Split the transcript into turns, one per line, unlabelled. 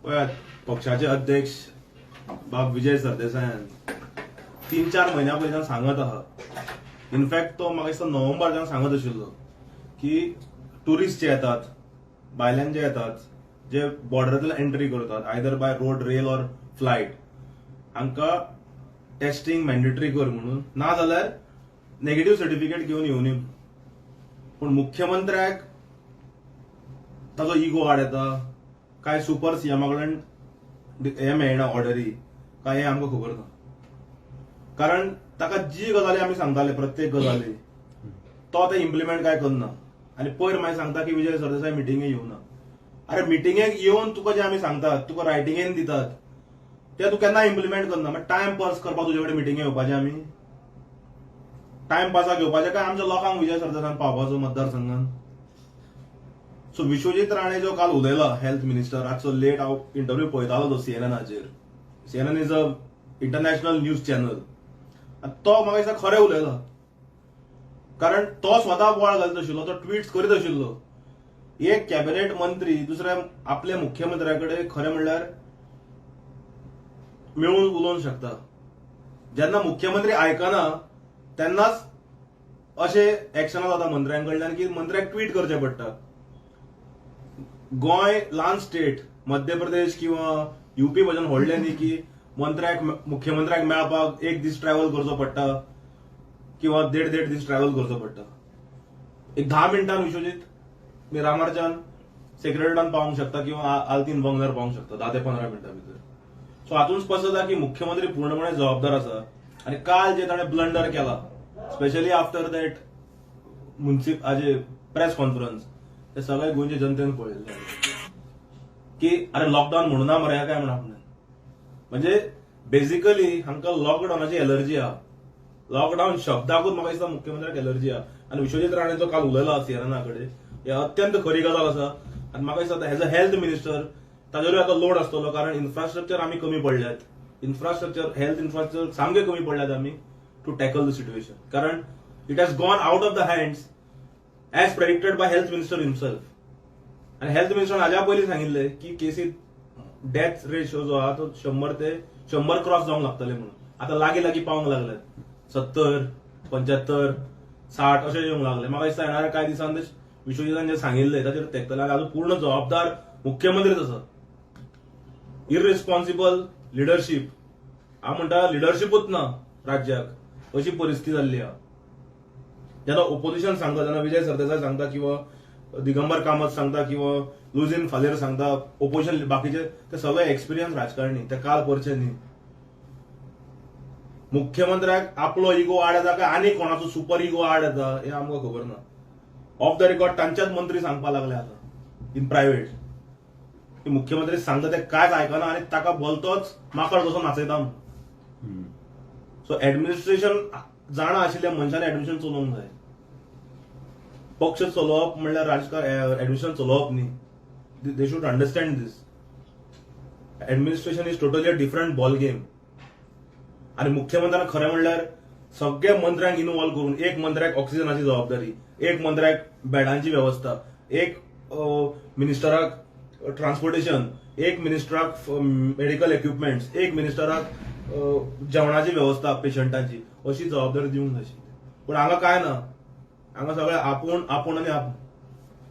पळयात, पक्षाचे अध्यक्ष बाब विजय सरदेसायान 3-4 म्हयन्या पयल्यान सांगत आहा. इनफॅक्ट तो म्हाका दिसता नोव्हेंबराच्यान सांगत आशिल्लो की ट्युरिस्ट जे येतात, भायल्यान जे येतात, जे बॉर्डरांतल्यान एंट्री करतात, either by road, rail or flight, हांकां टेस्टिंग मॅन्डेटरी कर म्हणून, ना जाल्यार नेगेटिव्ह सर्टिफिकेट घेवन येवनी. पूण मुख्यमंत्र्याक ताजो इगो आड येता काय सुपर सीएमा कडल्यान हे मेळना ऑर्डरी काय, हें आमकां खबर ना. कारण ताका जी गजाली आमी सांगताले, प्रत्येक गजाली तो ते इम्प्लिमेंट काय करना. आनी पयर मागीर सांगता की विजय सरदेसाय मिटिंगेक येवना. अरे, मिटिंगेक येवन तुका जे आमी सांगतात, तुका रायटिंगेन दितात, ते तूं केन्ना इम्प्लिमेंट करना. मागीर टायम पास करपाक तुजे कडेन मिटिंगे येवपाचे आमी? टायम पासाक येवपाचे काय आमच्या लोकांक विजय सरदेसायान पावपाचो मतदारसंघान? सो विश्वजीत राणे जो काल उलयला, हेल्थ मिनिस्टर, आजचो लेट हांव इंटरव्यू पळयतालो तो सीएनएनाचेर. CNN is a international news channel. तो म्हाका दिसता खरें उलयला, कारण तो स्वता बोवाळ घालत आशिल्लो, तो ट्विट्स करीत आशिल्लो. एक कॅबिनेट मंत्री दुसऱ्या आपल्या मुख्यमंत्र्या कडेन खरें म्हणल्यार मेळून उलोवंक शकता. जेन्ना मुख्यमंत्री आयकना तेन्नाच अशे एक्शनां जाता मंत्र्यां कडल्यान की मंत्र्याक ट्वीट करचें पडटा. गोंय ल्हान स्टेट, मध्य प्रदेश किंवा युपी भशेन व्हडलें न्ही की मंत्र्याक, मुख्यमंत्र्याक मेळपाक एक दीस ट्रॅव्हल करचो पडटा किंवा देड देड दीस ट्रॅव्हल करचो पडटा. एक 10 मिनटान विश्वजीत मिरामारच्यान सेक्रेटरीयान पावंक शकता किंवा आल्तीन बंगल्यार पावंक शकता 10 ते 15 मिनटां भितर. सो हातून स्पश्ट जाता की मुख्यमंत्री पूर्णपणे जबाबदार आसा. आनी काल जे ताणें ब्लंडर केला, स्पेशली आफ्टर that मुन्सिप हाजे प्रेस कॉन्फरन्स, ते सगळे गोंयचे जनतेन पळयल्ले की अरे, लॉकडाऊन म्हणून ना मरे काय म्हणून आपणें. म्हणजे बेसिकली हांकां लॉकडावनाची एलर्जी आहा. लॉकडाऊन शब्दाकूच म्हाका दिसता मुख्यमंत्र्याक एलर्जी आहा. आनी विश्वजीत राणेचो काल उलयला सीएनएना कडेन, हे अत्यंत खरी गजाल आसा. आनी म्हाका दिसता एज अ हेल्थ मिनिस्टर ताजेरूय आतां लोड आसतलो, कारण इन्फ्रास्ट्रक्चर आमी कमी पडल्यात. इन्फ्रास्ट्रक्चर, हेल्थ इन्फ्रास्ट्रक्चर सामके कमी पडल्यात आमी टू टॅकल the situation, कारण it has gone out of the hands as predicted by health minister himself. आनी हेल्थ मिनिस्टरान हाज्या पयलीं सांगिल्लें की केसीत डेथ रेशो जो आहा तो 100 ते 100 क्रॉस जावंक लागतले म्हणून. आतां लागीं लागीं पावंक लागले, 70, 75, 60 अशें येवंक लागले. म्हाका दिसता येणाऱ्या कांय दिसांत विश्वजितान जे सांगिल्लें ताचेर तेंकतले. आनी अजून पूर्ण जबाबदार मुख्यमंत्रीच आसा. इररिस्पॉन्सिबल लिडरशीप, हांव म्हणटा लिडरशिपूच ना राज्याक, अशी परिस्थिती जाल्ली आहा. जेन्ना ओपोजिशन सांगता, जेन्ना विजय सरदेसाय सांगता किंवा दिगंबर कामत सांगता किंवा लुझीन फालेर सांगता, ओपोजिशन बाकीचे ते सगळे एक्सपिरियन्स राजकारणी, ते काल करचे न्ही. मुख्यमंत्र्याक आपलो इगो आड येता काय आनी कोणाचो सुपर इगो आड येता, हें आमकां खबर ना. ऑफ the record तांच्याच मंत्री सांगपाक लागले आतां इन प्रायव्हेट की मुख्यमंत्री सांगता ते कांयच आयकना आनी ताका भलतोच माकड कसो नाचयता म्हणून. सो ऍडमिनिस्ट्रेशन जाणा आशिल्ल्या मनशान ऍडमिनिस्ट्रेशन चलोवंक जाय. पक्ष चलोवप म्हणल्यार राजकारण ऍडमिनिस्ट्रेशन चलोवप न्ही. They should understand this. Administration is totally a different ball game. आनी मुख्यमंत्र्यान खरें म्हणल्यार सगळे मंत्र्यांक इन्वॉल्व करून, एक मंत्र्याक ऑक्सिजनाची जबाबदारी, एक मंत्र्याक बेडांची वेवस्था, एक मिनिस्टराक ट्रान्सपोर्टेशन, एक मिनिस्टराक मेडिकल इक्विपमेंट्स, एक मिनिस्टराक जेवणाची वेवस्था पेशंटांची, अशी जबाबदारी दिवंक जाय आशिल्ली. पूण हांगा काय ना. हांगा सगळे आपूण, आपूण आनी आपूण.